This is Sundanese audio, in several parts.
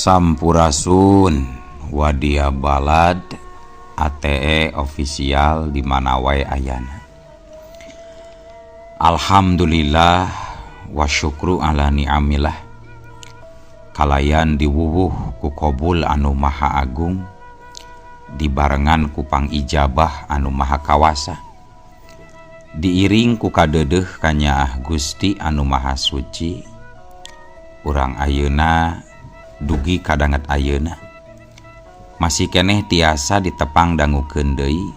Sampurasun Wadia Balad ATE official di mana wae ayana. Alhamdulillah wa syukru ala ni'amillah. Kalayan diwuwuh ku kobul anu maha agung, dibarengan ku pangijabah anu maha kawasa, diiring ku kadeudeuh kanyaah Gusti anu maha suci. Urang ayeuna dugi kadanget ayeuna masih keneh tiasa ditepang dangukeun deui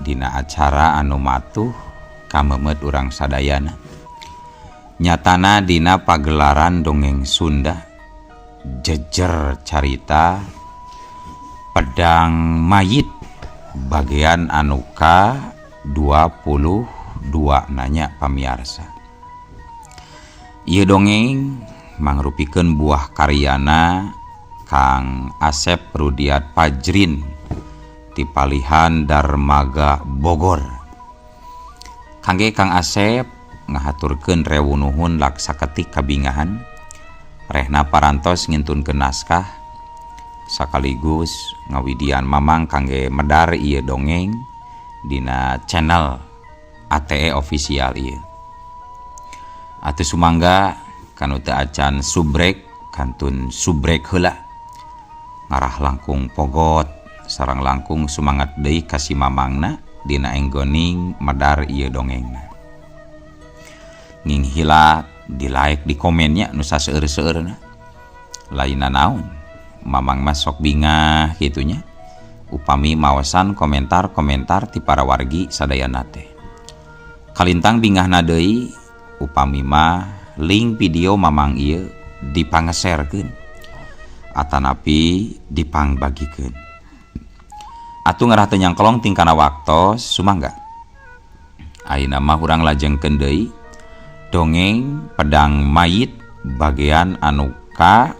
dina acara anu matuh kamemet urang sadayana, nyatana dina pagelaran dongeng Sunda jejer carita Pedang Mayit bagian anu ka 22 nanya pamiarsa. Ieu dongeng mangrupikeun buah karyana Kang Asep Rudiat Fajrin ti Palihan Darmaga Bogor. Kangge Kang Asep ngahaturkeun rewu nuhun laksa ketik kabingahan rehna parantos ngintunkeun naskah sakaligus ngawidian mamang kangge medar ieu dongeng dina channel ATE official ieu. Atuh sumangga kanu teu acan subrek kantun subrek heula ngarah langkung pogot sareng langkung sumangat deui ka si mamangna dina enggoning medar ieu dongengna. Nginghila di like di komennya nu saseueur-seueurna. Lainna naon mamang mah sok bingah kitunya upami maosan komentar-komentar ti para wargi sadayana teh. Kalintang bingahna deui upami mah link video mamang ieu dipangeserkeun atanapi dipangbagikeun. Atuh ngarah teu nyangklong tingkana waktos sumangga. Ayeuna mah urang lajengkeun deui dongeng Pedang Mayit bagian anu ka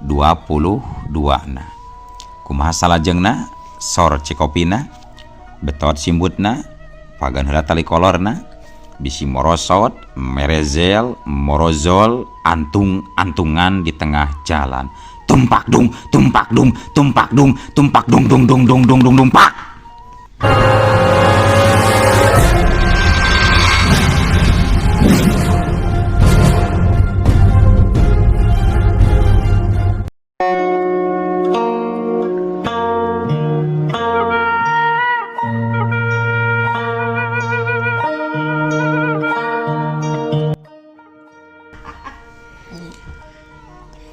22 na. Kumaha salajengna? Sor cikopina, betot simbutna, pagan heula tali kolorna, bisi morosot, merezel, morozol, antung-antungan di tengah jalan. Tumpak dung, tumpak dung, tumpak dung, tumpak dung dung dung dung dung dung dung pak.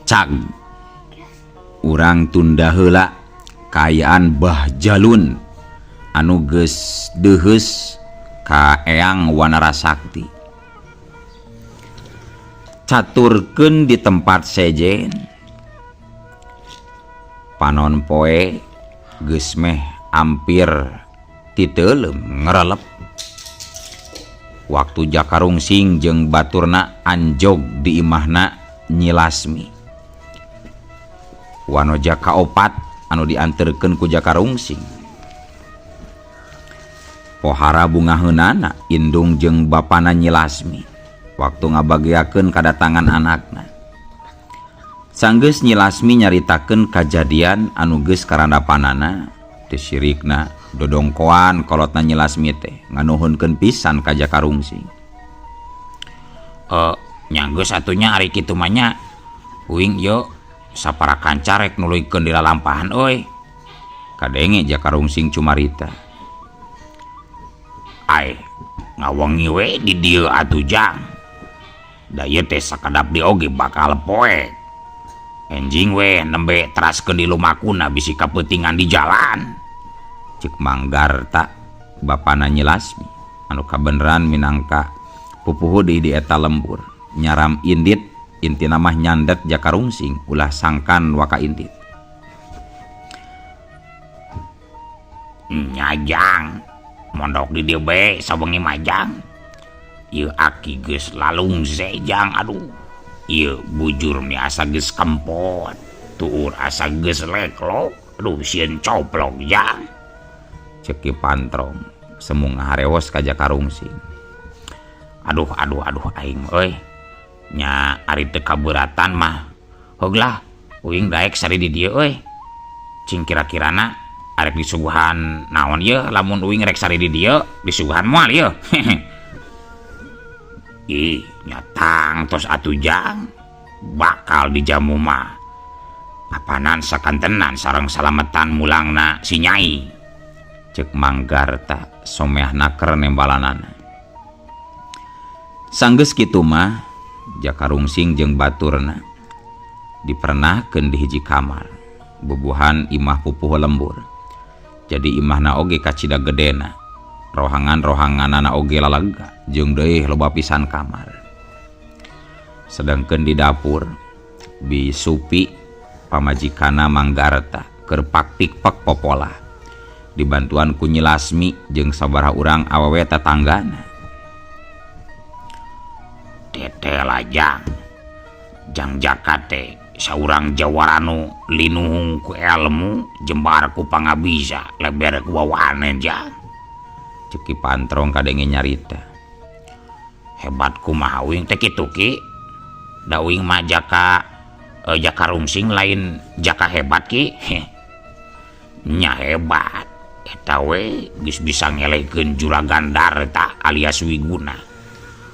Cag urang tunda heula kaayaan Bah Jalun anu geus deuheus ka Eyang Wanara Sakti. Caturkeun di tempat sejen panon poe geus meh ampir titeuleum ngerelep. Waktu Jaka Rungsing jeung baturna anjog di imahna Nyi Lasmi. Wanoja kaopat anu dianterkeun ku Jaka Rungsing. Pohara bungaheunana indung jeung bapana Nyi Lasmi waktu ngabagiakeun kadatangan anakna. Sanggeus Nyi Lasmi nyaritakeun kajadian anu geus karandapanana teu sirikna dodongkoan kolotna Nyi Lasmi teh nganuhunkeun pisan ka Jaka Rungsing. Nya geus atuh nya ari kitu mah nya. Uing ieu sapara kanca rek nuluykeun di lalampahan euy. Kadenge Jaka Rungsing cumarita. Ai ngawengi we di dieu atuh jang. Da ieu teh sakedap di oge bakal poek. Enjing we nembe teraskeun di lumakuna bisi kapeutingan di jalan. Cek Manggarta bapana Nyi Lasmi anu kabeneran minangka pupuhu di eta lembur nyaram indit intina mah nyandet Jaka Rungsing ulah sangkan waka indit. Nyajang mondok di dieu bae sawengi majang. Ieu aki geus lalungse jang aduh. Ieu bujur mi asa geus kempot, tuur asa geus leklok, aduh sieun coplok jang. Cek Ki Pantrong semu ngaharewos ka Jaka Rungsing. Aduh aduh aduh aing euy. Nya ari teu kaberatan mah. Heug lah Uing daek sare di dieu euy. Cing kira-kirana arek disuguhan naon yeuh lamun uing rek sare di dieu disuguhan moal yeuh. Ih, nya tangtos atuh Jang. Bakal dijamu mah. Apanan sakantenan sareng salametan mulangna si Nyai. Cek Manggarta someah naker nembalanana. Sanggeus kitu mah Jaka Rungsing jeung baturna dipernahkeun di hiji kamar. Bubuhan imah pupuh lembur. Jadi imahna oge kacida gedena. Rohangan-rohanganana oge lalega jeung deui loba pisan kamar. Sedangkeun di dapur Bi Supi pamajikanna Manggarta keur pak-pik-pek popolah. Dibantuan ku Nyi Lasmi jeung sabaraha urang awewe tatanggana. Tete lajang Jang Jaka teh saurang jawara nu linuhung ku elmu jembar ku pangabisa leber ku wawanen Jang. Cek Ki Pantrong kadenge nyarita. Hebat kumaha uing teh kitu Ki? Da uing mah Jaka Jaka Rungsing lain Jaka hebat Ki. Nya hebat eta we geus bisa ngelehkeun Juragan Darta alias Wiguna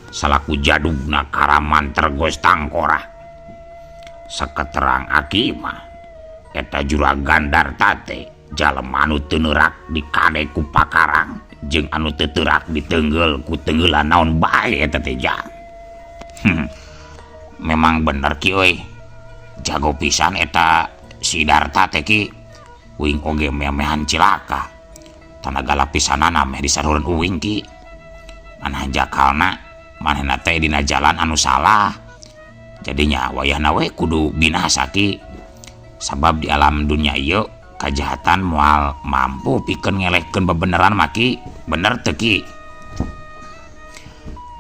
salaku jadugna Karaman Tergos Tangkora. Saketerang aki mah eta Juragan Darta teh jalema anu teu neurak dikade ku pakarang jeung anu teu teurak diteunggel ku teunggeulan naon bae eta teh Jang. Memang bener Ki euy. Jago pisan eta si Darta teh Ki. Uing oge memehan cilaka. Tanaga lapisanana meh disarureun uing Ki. Manah jakalna manehna teh dina jalan anu salah. Jadinya wayahna we kudu binasa Ki. Sabab di alam dunia ieu kajahatan moal mampu pikeun ngelehkeun bebeneran mah Ki. Bener teu Ki?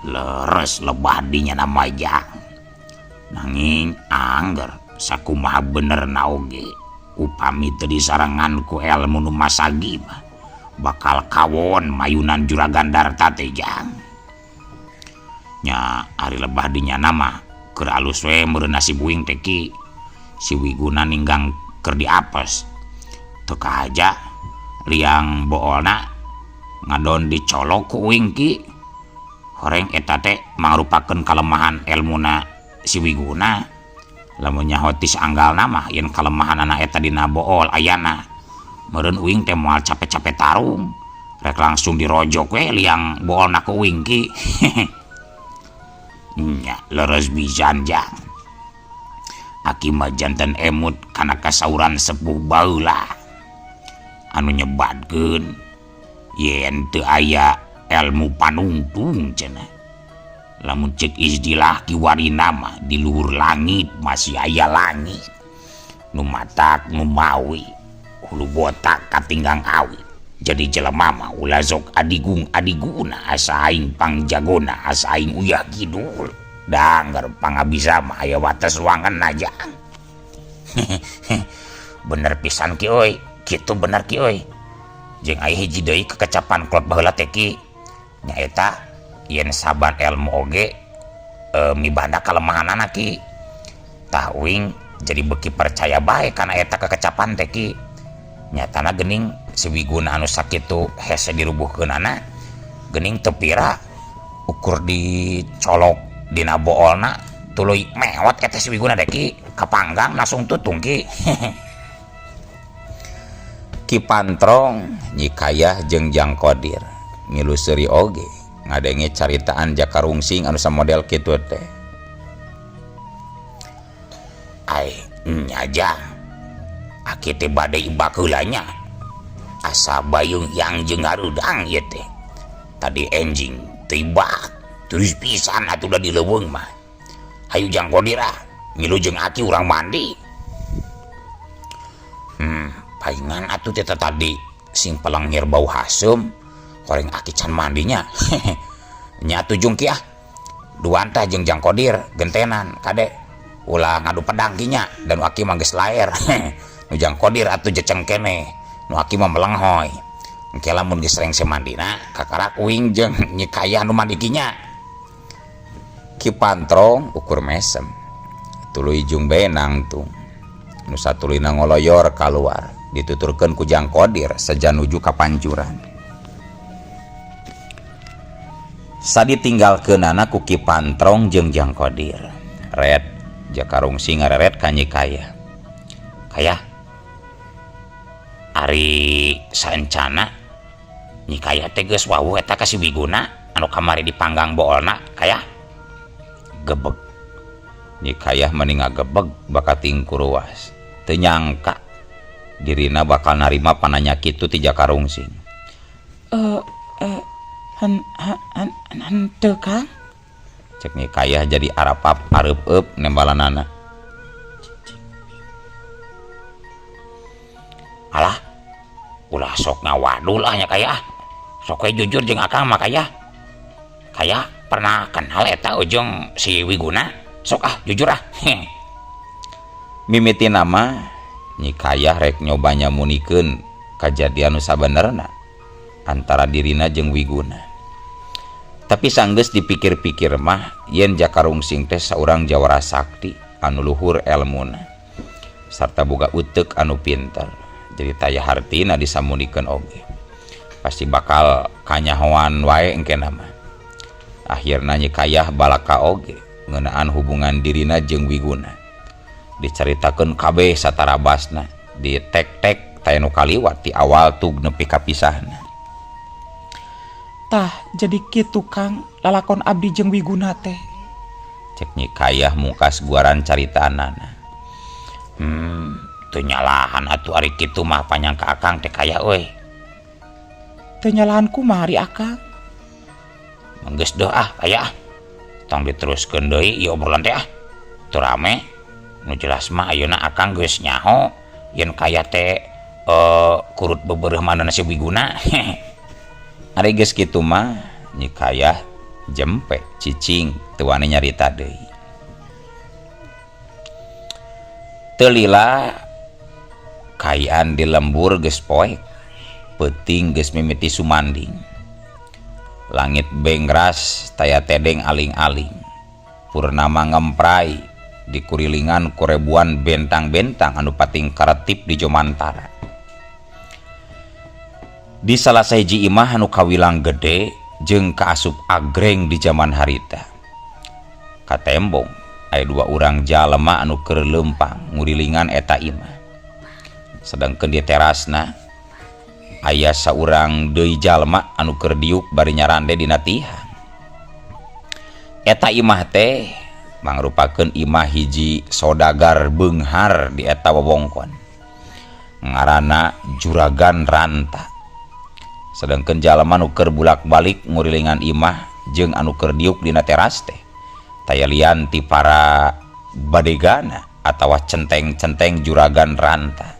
Leres lebah dinya nama Jang. Nanging angger sakumaha benerna oge upami teu disarengan ku elmu nu masagi mah bakal kawon mayunan Juragan Darta teh Jang. Nya ari lebah dinya mah keur alus we meureun nasib uing teh Ki. Si Wiguna ninggang keur diapes. Teu kahaja liang boolna ngadon dicolok ku uing Ki. Horeng eta teh mangrupakeun kalemahan elmuna si Wiguna. Lamun nyaho tis anggalna mah yen kalemahanana eta dina bool ayana. Meureun uing teh moal capek-capek tarung. Rek langsung dirojok we liang boolna ku uing Ki. Nya leres pisan Jang. Aki mah janten emut kana kasauran sepuh baheula. Anu nyebatkeun yen teu aya elmu panungtung cenah. Lamun cek istilah kiwarina mah di luhur langit masih aya langit. Nu matak nu mawi hulu botak katinggang awi. Jadi jelema mah ulah sok adigung adiguna asa aing pangjagona asa aing uyah kidul. Danggar pangabisa mah aya wates wangen aja. Bener pisan Ki euy, kitu bener Ki euy. Jeung aya hiji deui kekecapan kolot baheula teh Ki. Nyaeta yen saban elmu oge mibanda kalemahanana Ki. Tah uing jadi beuki percaya bae kana eta kekecapan teh Ki. Nyatana geuning si Wiguna anu sakitu hese dirubuhkeunana geuning teu pira ukur dicolok dina boolna tuluy mewot eta si Wiguna teh Ki kapanggang langsung tutung Ki. Ki Pantrong Nyi Kayah jeung Jang Kodir ngilu seuri oge ngadenge caritaan Jaka Rungsing anu samodel kitu teh. Ai nya Jang, aki teh bade ibak heula nya. Asa bayung yang jeung ngarudang ieu teh. Tadi enjing teu ibak, terus pisan atuh da di leuweung mah. Hayu Jang Kodir ah, ngilu jeung aki urang mandi. Paingan atuh teh tadi sing pelengir bau haseum, horeng aki can mandinya. Nya atuh jungki ah. Duan tah jeung Jang Kodir gentenan kade. Ulah ngadu pedang kinya dan aki mah geus laer. Nu Jang Kodir atuh jeceng keneh. Nu aki mah melenghoy. Engke lamun geus rengse mandina kakarak uing jeung Nyi Kayah nu mandi kinya. Ki Pantrong ukur mesem. Tuluy jung benang tung. Nu satuluyna ngoloyor kaluar dituturkeun ku Jang Kodir seja nuju ka pancuran. Saditinggalkeunana ku Ki Pantrong jeung Jang Kodir. Red Jaka Rungsing ngareret ka Nyi Kaya. Kaya ari saencana Nyi Kaya teh geus wawuh eta ka si Wiguna anu kamari dipanggang boolna kaya gebeg. Nyi Kayah meni ngagebeg bakating kuruas. Teu nyangka dirina bakal narima pananya kitu ti Jaka Rungsing. Henteu Kang. Cek Nyi Kayah jadi arapap areup-eup nembalanana. Alah, ulah sok ngawadul ah nya Kayah. Sok we jujur jeung akang mah Kayah. Kayah pernah kenal eta ujung si Wiguna? Sok ah jujur ah. Mimiti nama Nyi Kayah rek nyoba nyamunikeun kajadian nu sabenerna antara dirina jeung Wiguna. Tapi sanggeus dipikir-pikir mah yen Jaka Rungsing teh saurang jawara sakti anu luhur elmuna sarta boga uteuk anu pinter. Jadi taya hartina disamunikeun oge. Pasti bakal kanyahoan wae engkena mah. Akhirna Nyi Kayah balaka oge ngeunaan hubungan dirina jeung Wiguna. Dicaritakeun kabeh satarabasna, ditek-tek taya nu kaliwat ti awal tug nepi ka pisahna. Tah jadi kitu Kang lalakon abdi jeung Wiguna teh. Cek Nyi Kayah mungkas guaran caritaanana. Teu nyalahan atuh ari kitu mah panyangka akang teh Kayah euy. Teu nyalahan kumaha ari akang? Geus deuh ah Kayah. Tong diteruskeun deui ieu obrolan teh ah. Teu rame. Nu jelas mah ayeuna akang geus nyaho yen Kayah teh kurut bebereuh manana si Wiguna. Ari geus kitu mah Nyi Kayah jempe cicing teu wani nyarita deui. Teu lila kaayaan di lembur geus poek, peuting geus mimiti sumanding. Langit bengras taya tedeng aling-aling. Purnama ngemprai dikurilingan ku ribuan bentang-bentang anu pating karetip di Jomantara. Di salah sahiji imah anu kawilang gede jeung kaasup agreng di jaman harita. Katembong aya dua urang jalema anu keur leumpang ngurilingan eta imah. Sedangkeun di terasna aya saurang deui jalma anu keur diuk bari nyarande dina tihang. Eta imah teh mangrupakeun imah hiji sodagar beunghar di eta wewengkon. Ngaranna Juragan Ranta. Sedangkeun jalma nu keur bulak-balik ngurilingan imah jeung anu keur diuk dina teras teh taya lian ti para badegana atawa centeng-centeng Juragan Ranta.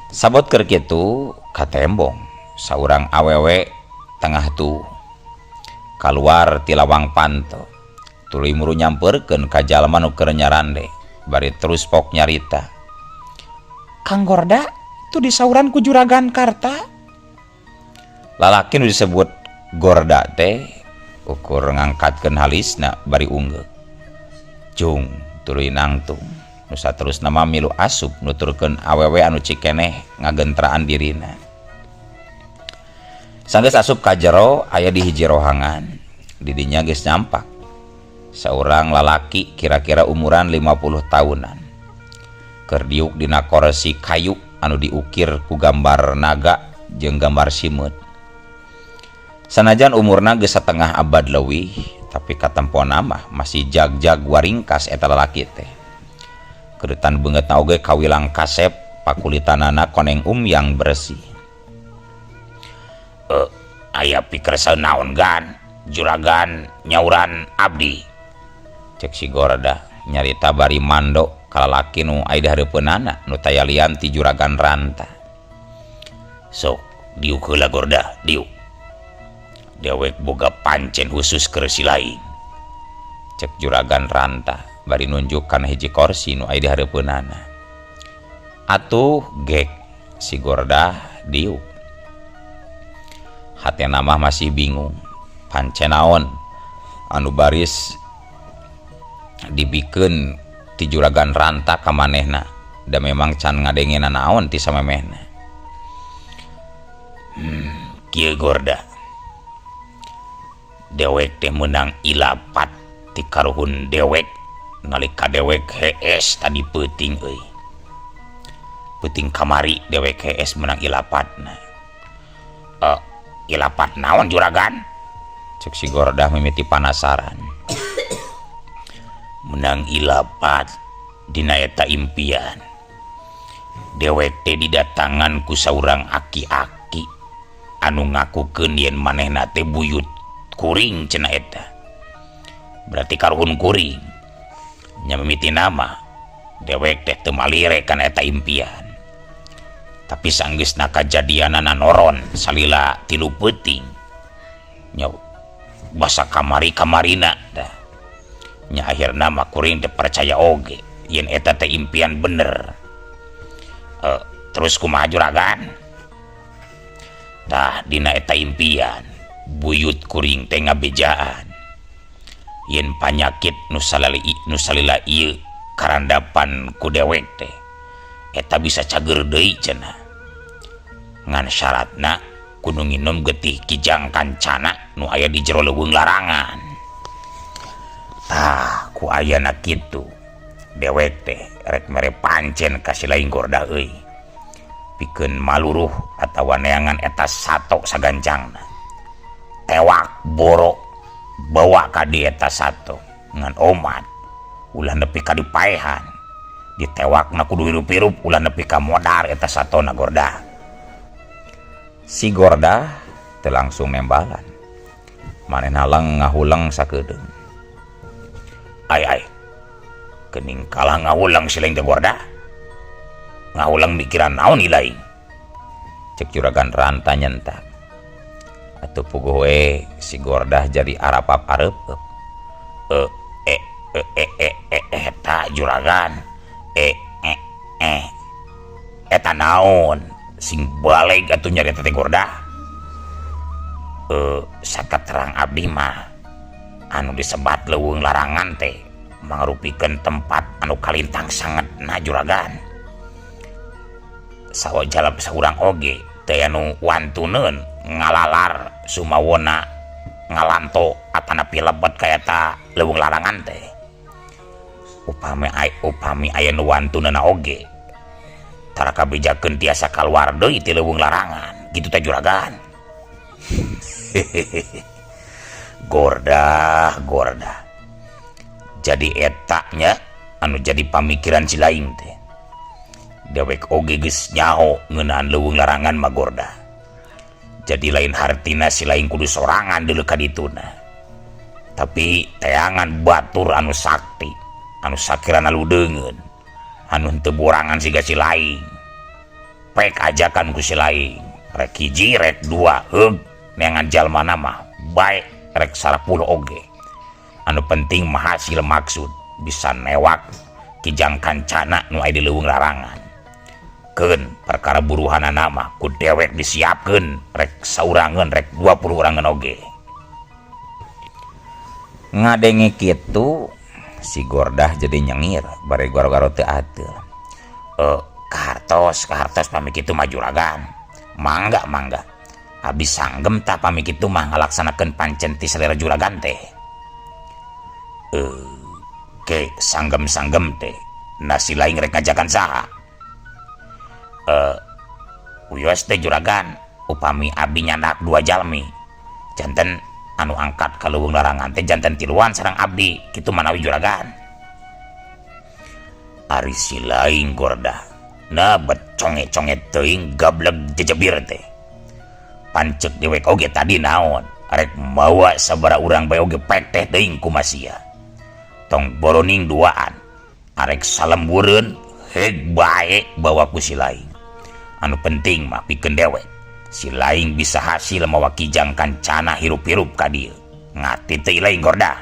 Sabot keur kitu katembong saurang awewe tengah tuh kaluar ti lawang panto tuluy muru nyamperkeun ka jalma nu keur nyarande bari terus pok nyarita. Kang Gorda tuh disauran ku Juragan Karta. Lalaki nu disebut Gorda teh ukur ngangkatkeun halisna bari unggeuk. Jung tuluy nangtung. Nu saterusna mah milu asup nuturkeun awewe anu cikeneh ngagentraan dirina. Sanggeus asup ka jero aya di hiji rohangan. Di dinya geus nyampak saurang lalaki kira-kira umuran 50 tahunan. Keur diuk dina korsi kayu anu diukir ku gambar naga jeung gambar simeut. Sanajan umurna geus satengah abad leuwih, tapi katempona mah masih jag-jag waringkas eta lalaki teh. Kedutan beungeutna oge kawilang kasep, pakulitanana koneng yang bersih. Aya pikersa naon gan, juragan nyauran abdi. Cek si Gorda nyarita bari mando ka lalaki nu aya di hareupeunana nu taya lian ti Juragan Ranta. Sok diuk heula Gorda, diuk. Dewek boga pancen khusus keur si lain. Cek Juragan Ranta bari nunjuk kana hiji korsi nu aya di hareupeunana. Atuh gek si Gorda diuk. Hatena mah masih bingung. Pancen naon anu baris dibikeun Ti Juragan Ranta ka manehna da memang can ngadenge nanaon ti samemehna. Kieu Gorda. Dewek teh meunang ilapat ti karuhun dewek nalika dewek hees tadi peuting euy. Peuting kamari dewek hees meunang ilapatna. Ilapat naon juragan? Cek si Gordah mimiti panasaran. Menang ilapat dina eta impian. Dewek teh didatangan ku saurang aki-aki anu ngakukeun yen manehna teh buyut kuring cenah eta. Berarti karuhun kuring. Nya mimiti nama dewek teh teu malire kana eta impian. Tapi sanggeusna kajadianana noron salila 3 peuting. Nya basa kamari-kamarina dah. Nya akhirna mah kuring teh percaya oge yen eta teh impian bener. Terus kumaha juragan? Tah dina eta impian buyut kuring teh ngabejaan yen panyakit nu salila ieu karandapan ku dewek teh eta bisa cager deui cenah. Ngan syaratna kudu nginum getih kijang kancana nu aya di jero leuweung larangan. Tah ku ayana kitu dewek teh rek mere pancen ka si laing Gordah euy. Pikeun maluruh atawa neangan eta sato sagancangna. Tewak boro bawa ka dieu eta sato ngan omat ulah nepi ka dipaehan. Ditewakna kudu hirup-hirup ulah nepi ka modar eta satona Gordah. Si Gordah teu langsung nembalan. Manehna leng ngahuleng sakedeung. Ai ai. Kening kalah ngahuleng si laing teh Gordah. Ngahuleng mikiran naon ieu laing? Cek Juragan Ranta nyentak. Atuh puguh we si Gordah jadi arapap areup. Eta juragan. Eta naon? Sing baleg atuh nyarita teh Gordah. Sakaterang abdi mah anu disebat leuweung larangan teh mangrupikeun tempat anu kalintang sangetna juragan. Sawa jalap saurang oge teh anu wantuneun ngalalar sumawona ngalanto atanapi lebet ka eta leuweung larangan teh. Upami aya nu wantuneunna oge tara kabejakeun tiasa kaluar deui ti leuweung larangan kitu teh juragan. Gordah, Gordah. Jadi etaknya anu jadi pamikiran si laing teh. Dewek oge geus nyaho ngeunaan leuweung larangan mah Gordah. Jadi lain hartina si laing kudu sorangan deuleu ka dituna. Tapi teangan batur anu sakti, anu sakirana ludeungeun, anu henteu borangan siga si laing. Pek ajakan ku si laing, rek hiji rek dua, heug neangan jalmana mah bae rek 10 oge. Anu penting mah hasil maksud bisa newak kijang kancana nu aya di leuweung larangan. Keun perkara buruhanana mah ku dewek disiapkeun rek saurangeun rek 20 urangeun oge. Ngadenge kitu si Gordah jadi nyengir bare garo-garo teu ateul. Kahartos, kahartos pami kitu mah juragan. Mangga, mangga. Abdi sanggem tah pami kitu mah ngalaksanakeun pancen ti selera juragan teh. Ke sanggem-sanggem teh nasi lain rek ngajakan saha? Uyos teh juragan upami abdi nyandak 2 jalmi janten anu angkat ka leuweung larangan teh janten tiluan sareng abdi kitu manawi juragan. Ari si laing Gordah na bet conge-conge teuing gableg jejebir teh. Pancek dewek oge tadi naon arek mawa sabaraha urang bae oge pek teh teuing kumasia. Tong boroning duaan arek salembureun heg bae bawa ku si laing. Anu penting mah pikeun dewek si laing bisa hasil mawa kijang kancana hirup-hirup ka dieu. Ngati teh laing Gordah.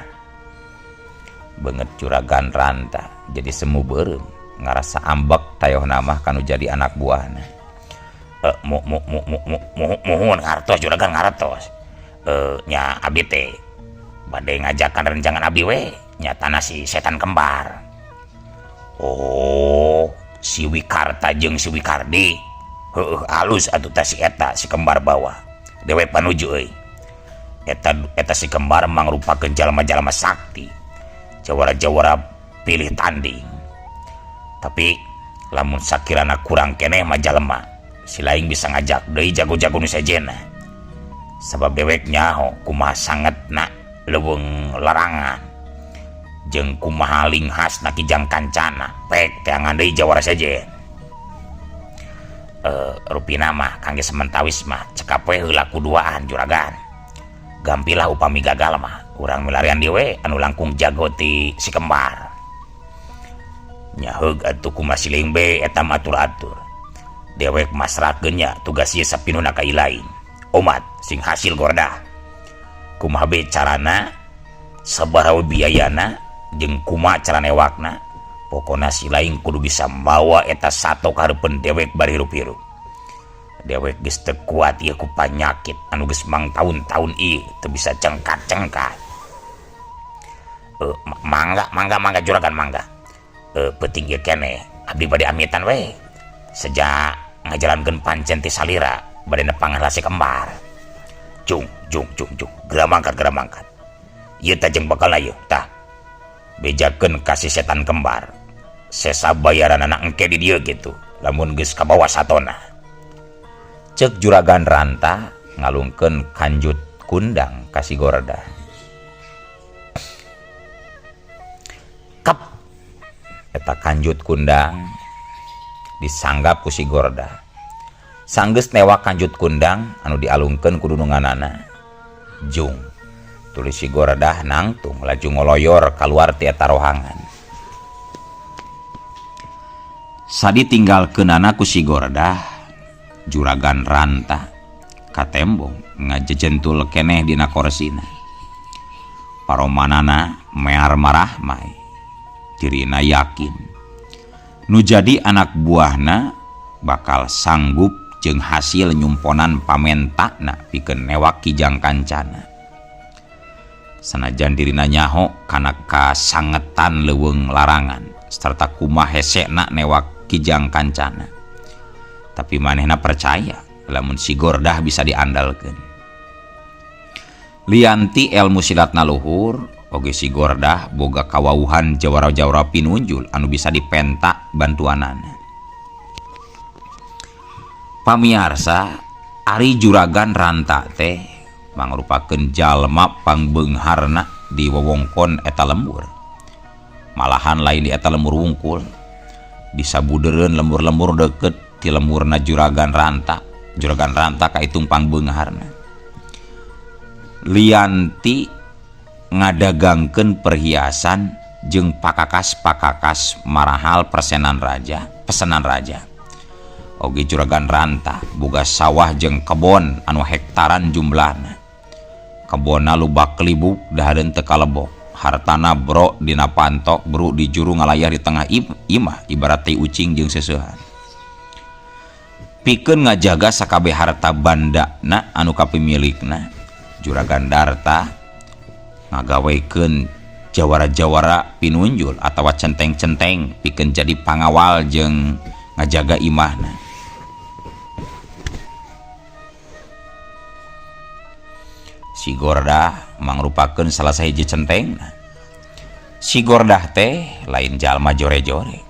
Beungeut Juragan Ranta jadi semu beureum ngarasa ambek tayohna mah kanu jadi anak buahna. Muhun ngartos juragan ngartos. Nya abdi teh bade ngajakan rencangan abdi we nyatana si setan kembar. Oh si Wikarta jeung si Wikardi heueuh alus atuh tah si eta si kembar bawa dewek panuju euy eta eta si kembar mangrupakeun jalma-jalma sakti jawara-jawara pilih tanding tapi lamun sakirana kurang keneh mah jalma si laing bisa ngajak deui jago-jago nu sejenna sabab dewek nyaho kumaha sangetna leuweung larangan jeung kumaha linghasna Kijang Kancana pek teangan deui jawara sejen. Rupina mah kangge sementawis mah cekap we heula ku duaan juragan gampilah upami gagal mah urang milarian deui we anu langkung jago ti si kembar nya heug atuh kumaha siling be eta mah atur-atur dewek masrahkeun nya tugas ieu sapinuhna ka ilaing omat sing hasil gordah kumaha be carana sabaraha biayana jeung kumaha cara newakna pokona si laing kudu bisa mawa eta sato ka hareupeun dewek bari hirup-hirup dewek geus teu kuat ieu ku panyakit anu geus mangtaun-taun ieu teu bisa cengkat-cengkat. Mangga mangga mangga juragan mangga peuting ieu keneh abdi bade amitan we sejak ngajalankeun pancen ti salira bade nepangan si kembar jung jung jung jung geura mangkat ieu tah jeung bakalna ieu tah bejakeun ka si setan kembar sesa bayaranana engke di dieu kitu lamun geus kabawa satona ceuk juragan Ranta ngalungkeun kanjut kundang ka si Gorda. Kep eta kanjut kundang disanggap ku si Gorda sanggeus newak kanjut kundang anu dialungkeun ku dununganana jung tulis si Gordah nangtung laju ngoloyor kaluar ti eta rohangan. Sadi tinggalkeunana ku si Gordah juragan Ranta katembong ngajejentul keneh dina korsina. Paromanana mear marahmai dirina yakin nu jadi anak buahna bakal sanggup jeung hasil nyumponan pamentakna pikeun newak Kijang Kancana. Sanajan dirina nyaho kana kasangetan leuweung larangan serta kumaha hesena newak Kijang Kancana tapi manehna percaya lamun si Gordah bisa diandalkeun. Lianti elmu silatna luhur oge si Gordah boga kawauhan jawara-jawara pinunjul anu bisa dipenta bantuanana. Pamiarsa ari juragan Ranta teh mangrupakeun jalma pangbeungharna di wewengkon eta lembur. Malahan lain di eta lembur wungkul disabudereun lembur-lembur deukeut ti lemburna juragan Ranta. Juragan Ranta kaitung pangbeungharna. Lianti ngadagangkeun perhiasan jeung pakakas-pakakas marahal pesenan raja. Oge juragan Ranta boga sawah jeung kebon anu hektaran jumlahna. Kebonna lubak kelibuk dahareun teu kalebok. Hartana bro dina panto bru di juru ngalayah di tengah imah ibarat tai ucing jeung seuseuhan. Pikeun ngajaga sakabeh harta bandana anu kapimilikna juragan Darta ngagawekeun jawara-jawara pinunjul atawa centeng-centeng pikeun jadi pangawal jeung ngajaga imahna. Si Gordah mangrupakeun salah sahiji centengna. Si Gordah teh lain jalma jore-jore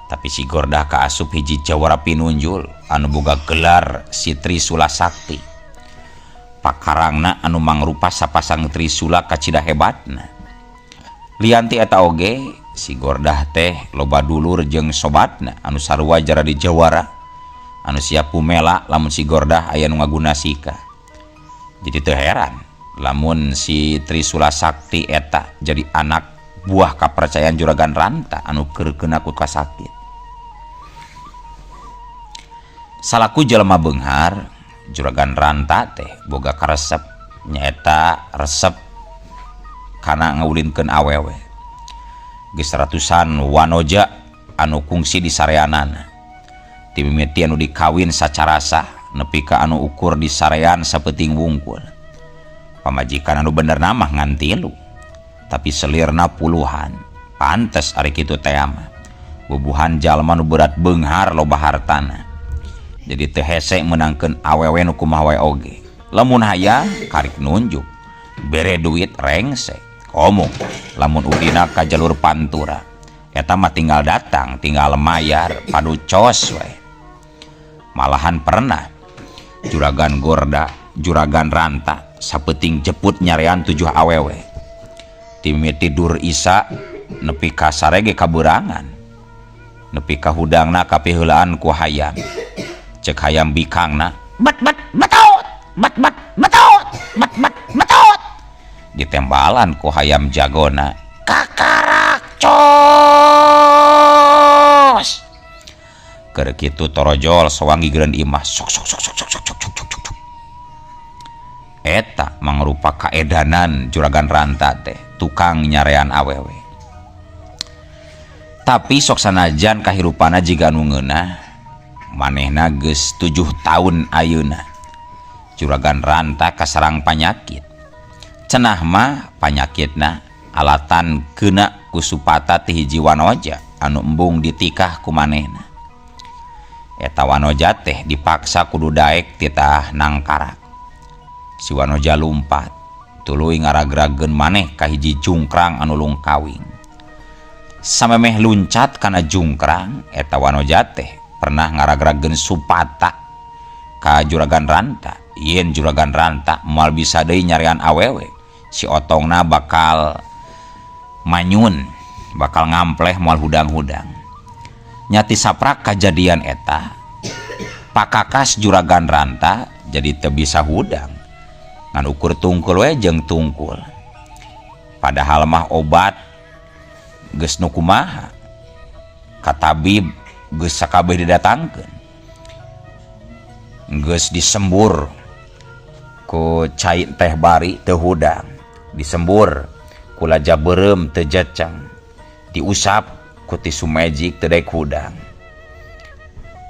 tapi si Gordah kaasup hiji jawara pinunjul anu boga gelar si Trisula Sakti. Pakarangna anu mangrupa sapasang Trisula kacida hebatna. Lianti eta oge si Gordah teh loba dulur jeung sobatna anu sarua jaradi jawara anu siap pumela lamun si Gordah aya nu ngaguna sika. Jadi teu heran lamun si Trisula Sakti eta jadi anak buah kapercayaan juragan Ranta anu keur keuna ku kasakit. Salaku jelema beunghar juragan Ranta teh boga karesep nyaeta resep kana ngaulinkeun awewe. Geus ratusan wanoja anu kungsi di sareanana. Ti mimiti anu dikawin sacara sah nepi ka anu ukur di sarean sapeuting wungkul. Pamajikan anu bener mah ngan tilu tapi selirna puluhan. Pantes ari kitu teh mah. Bubuhan jalma nu berat beunghar loba hartana. Jadi teu hese meunangkeun awewe nu kumaha wae oge. Lamun hayang karik nunjuk, bere duit rengse. Komo lamun udina ka jalur pantura. Eta mah tinggal datang, tinggal mayar, padu cos we. Malahan pernah Juragan Gorda, Juragan Ranta sapeuting jeput nyarean 7 awewe. Timiti tidur isa nepi ka sarege kaberangan. Nepi ka hudangna kapiheulaan ku hayam. Cek hayam bikangna, bet bet betot, bet bet betot, bet bet betot. Ditembalan ku hayam jagona, kakarak cos. Keur kitu torojol soang gigireun imah sok sok sok sok sok sok sok sok sok sok. Eta mangrupa kaedanan Juragan Ranta teh, tukang nyarean awewe. Tapi sok sanajan kahirupana jiga nu ngeunah, manehna geus 7 tahun ayeuna. Juragan Ranta kasarang panyakit. Cenah mah panyakitna alatan keuna ku supata ti hiji wanoja anu embung ditikah ku manehna. Eta wanoja teh dipaksa kudu daek titah nangkarak. Si wanoja lumpat, tuluy ngaragrageun maneh ka hiji jungkrang anu lungkawing. Samemeh luncat kana jungkrang, eta wanoja teh pernah ngaragrageun supata ka Juragan Ranta. Yen Juragan Ranta moal bisa deui nyarean awewe, si otongna bakal manyun, bakal ngampleh moal hudang-hudang. Nyati saprak kajadian eta, pakakas Juragan Ranta jadi teu bisa hudang. Ngan ukur tungkul we jeung tungkul. Padahal mah obat geus nu kumaha, ka tabib geus sakabeh didatangkeun, geus disembur ku cai teh bari teu hudang, disembur ku laja beureum teu jeceng, diusap ku tisu magic teu daek hudang.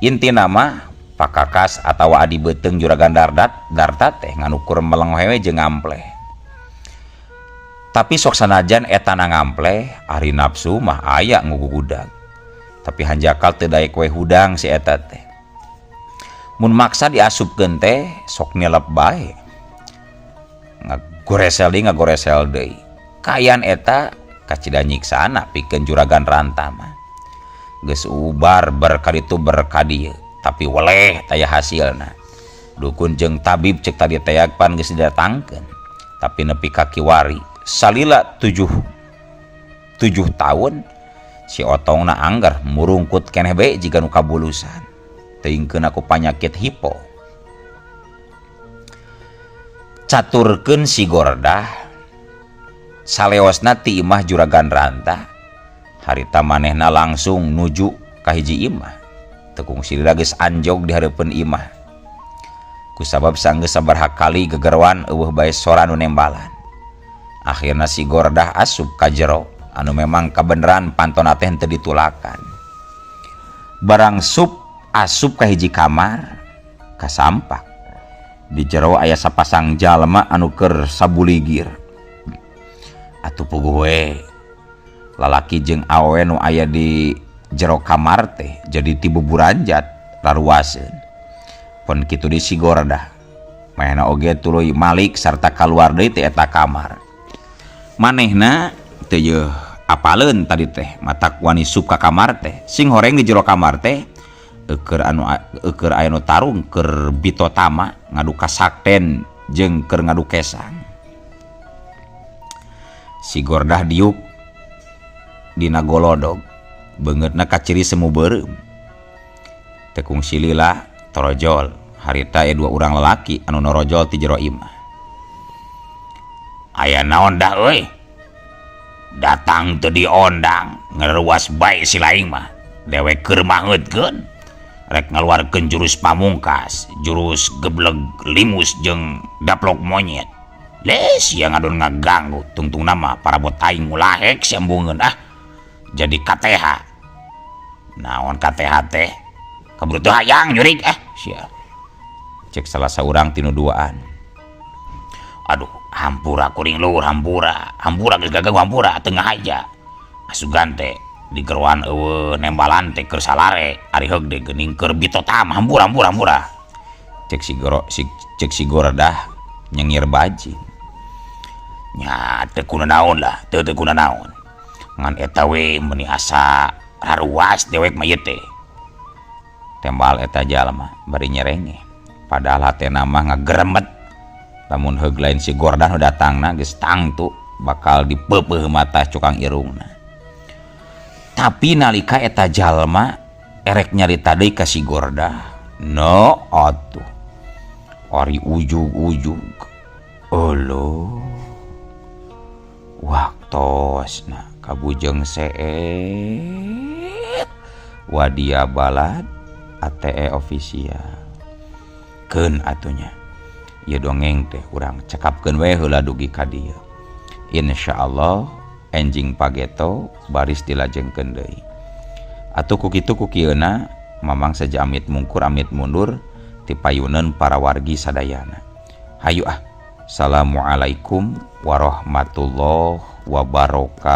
Intina mah pakakas atawa adi beuteung Juragan Darta teh ngan ukur meleng hewe jeung ngampleh. Tapi sok sanajan eta na ngampleh, ari nafsu mah aya ngugugudag. Tapi hanjakal teu daek we hudang si eta teh. Mun maksa diasupkeun teh sok nilep bae. Ngagoresel deui, ngagoresel deui. Kaayaan eta kacida nyiksana pikeun Juragan Ranta mah. Geus ubar berkaditu berkadieu, tapi weleh taya hasilna. Dukun jeung tabib cek tadi teh pan geus didatangkeun, tapi nepi ka kiwari salila 7 tahun si otongna anggar murungkut keneh bae jiga nu kabulusan. Teuingkeun ku panyakit hipo. Caturkeun si Gordah saleosna ti imah Juragan Ranta. Harita manehna langsung nuju ka hiji imah. Tekung silila geus anjog di hareupeun imah. Kusabab sanggeus sabaraha kali gegerwan eueuh bae sora nu nembalan. Akhirna si Gordah asup ka jero anu memang kabeneran pantona teh henteu ditulakan. Barang sup asup ka hiji kamar kasampak. Di jero aya sapasang jalma anu keur sabuligir. Atuh puguh we lalaki jeung awewe nu aya di jero kamar teh jadi tibuburanjat raruaseun. Pon kitu di si Gordah. Manehna oge tuluy malik sarta kaluar deui ti eta kamar. Manehna teu yeuh apaleun tadi teh matak wani sup ka kamar teh. Sing horeng di jero kamar teh eueur aya nu tarung keur bitotama ngadu kasakten jeung keur ngadu kesang. Si Gordah diuk dina golodog, beungeutna kaciri semu beureum. Tekung silila torojol, harita aya 2 urang lalaki anu norojol ti jero imah. Aya naon dah euy? Datang teu diondang, ngeruas bae si laing mah. Dewek keur mangeutkeun. Rek ngaluarkeun jurus pamungkas, jurus gebleg limus jeung daplok monyet. Les sia ngadon ngaganggu, tungtungna mah parabot aing mulahek sia embungeun ah. Jadi KTH. Naon KTH teh? Kaburu teu hayang nyurik ah sia. Cek salah saurang tinu duaan. Aduh, hampura kuring luhur hampura. Hampura geus gaganggu hampura teu ngahaja. Asugan teh Digeroan eueuh nembalan teh keur salare, ari heug deui geuning keur bitotam hampura hampura hampura. Cek si goro si cek si Gordah nyengir bajing. Nya teu kunanaon lah, teu teu kunanaon. Ngan eta we meuni asa raruas dewek mah ieu teh. Tembal eta jalma bari nyerenge. Padahal hatena mah ngageremet. Lamun heug lain si Gordah nu datangna geus tangtu bakal dipeupeuh mata cukang irungna. Tapi nalika eta jalma erek nyarita deui ka si Gordah, no atuh. Ari ujug-ujug. Euleuh. Waktosna kabujeng seet. Wadia Balad ATE official. Keun atuh nya. Ieu dongeng teh urang cekapkeun we heula dugi ka dieu. Insyaallah enjing pageto baris dilajengkeun deui. Atuh ku kitu ku kieuna Mamang saja amit mungkur amit mundur ti payuneun para wargi sadayana. Hayu ah. Assalamualaikum warahmatullahi wabarakatuh.